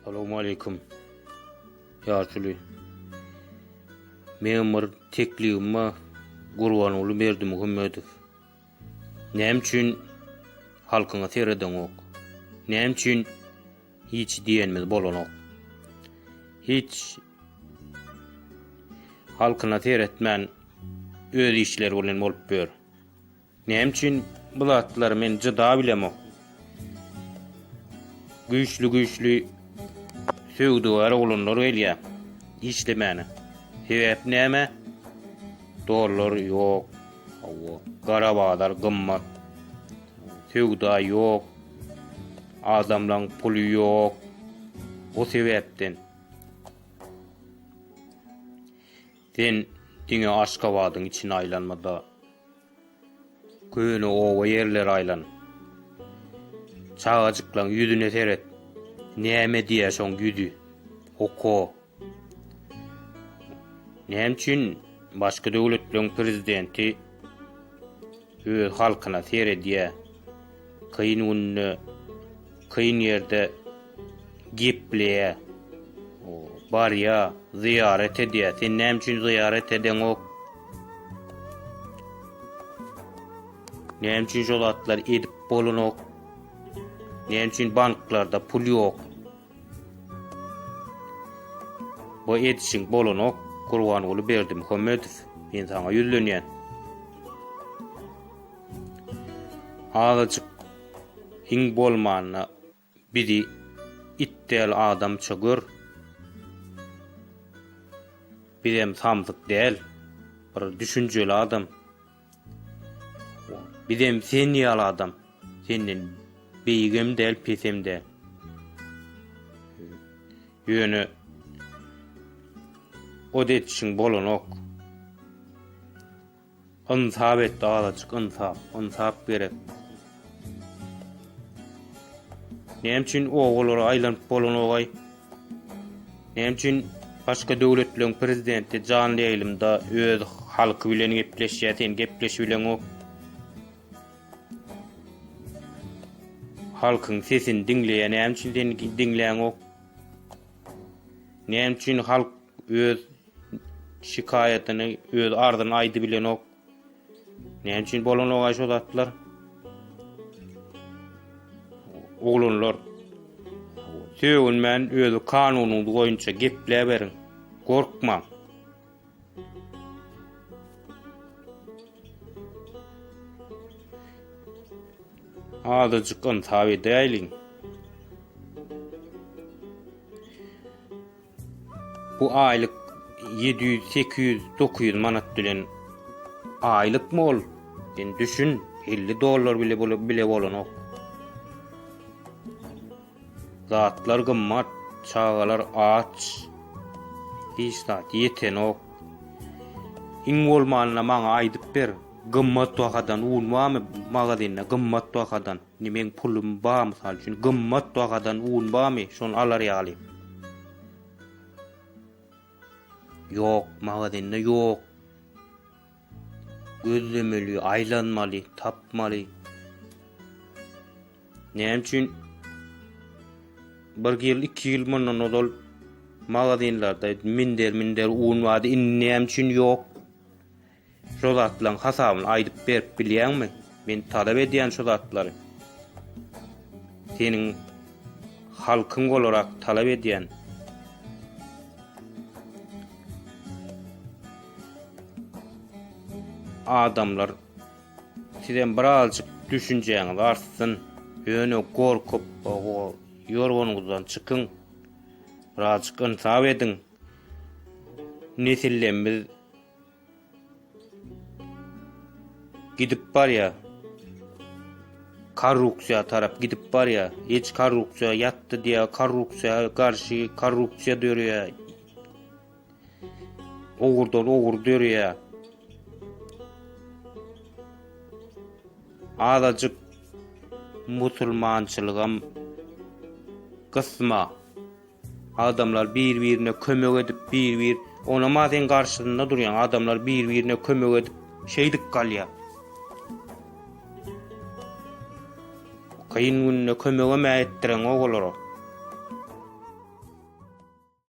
Salowmaleýkim. Ýaşuly. Meň bir teklibim bar Gurbanguly Berdimuhamedow. Näme üçin halkyňa seredeňok? Näme üçin hiç diýenimiz bolanok? Hiç halkyna seretmän öz işleri bilen bolup ýör. Näme üçin bu zatlary men jyda bilemok. Güýçli güýçli söwdagär oglanlar gelýär işlemäne. Sebäp näme? Dollar ýok. Hawa, gara bazar gymmat. Söwda ýok. Adamlaň puly ýok. O sebäpden. Sen diňe Aşgabadyň içine aýlanmada, köne oba ýerlere aýlan. Çagajyklaň ýüzüne seret. Näme diýýär şoň ýüzi? Oka. Näme üçin başga döwletleň prezidenti öz halkyna seredýär? Kyn günde, kyn ýerde gepleýär. Barýar, zyýarat edýär. Sen näme üçin zyýarat edeňok? Näme üçin şol zatlar edip bolanok? Näme üçin banklarda pul ýok? Bu edişiň bolanok, Gurbanguly Berdimuhamedow. Men saňa ýüzlenýän. Azajyk iň bolmanda bizi it däl adamça gör. Bizem samsyk däl, bir düşünjeli adam. Bizem sen ýaly adam. Senden beýigem däl, pesem däl. Ýöne o edişiň bolanok. Ynsap et azajyk ynsap, ynsap gerek. Näme üçin obalara aýlanyp bolanogaý? Näme üçin başga döwletleriň prezidenti janly ýaýlymda öz halky bilen gepleşýär, sen gepleşibileňok? Halkyň sesini diňleýär, näme üçin sen diňläňok? Näme üçin halk öz şikaýatyny, öz arzyny aýdybilenok? Näme üçin bolanok-aý şo zatlar? Oglanlar, sögünmän öz kanunyňyz boýunça gepläberiň. Gorkmaň. Azajyk ynsap edäýliň. Bu aýlyk 700, 800, 900 manat bilen aýlykmy ol? Sen düşün, 50 dollar bile bile bolanok. Zatlar gymmat, çagalar aç. Hiç zat ýetenok. Iň bolmanda maňa aýdyp ber, gymmat bahadan un barmy magazinde, gymmat bahadan. Indi meň pulum bar mysal üçin, gymmat bahadan un barmy, şony alar ýaly. Ýok, magazinde ýok. Gözlemeli, aýlanmaly, tapmaly. Näme üçin bir ýyl, iki ýyl mundan ozal magazinlerde minder-minder un bardy, indi näme üçin ýok? Şo zatlaryň hasabyny aýdyp berip bilýäňmi? Men talap edýän şo zatlary. Seniň halkyň bolarak talap edýän. Adamlar sizem birazjyk düşünjäňiz artsyn. Ýöne gorkup ýorganyňyzdan çykyň. Birazjyk ynsap ediň. Nesillerimiz Gidip barýar. Korrupsiýa tarap gidip barýar. Hiç korrupsiýa ýatdy diýýär, korrupsiýa garşy korrupsiýa döreýär. Ogurdan ogur döreýär. Azajyk musulmançylygam gysma. Adamlar bir-birine kömek edip bir-bir onama sen garşysynda durýaň adamlar bir-birine kömek edip şeýdip galýar. Kyn günde kömegem etdireňok olara.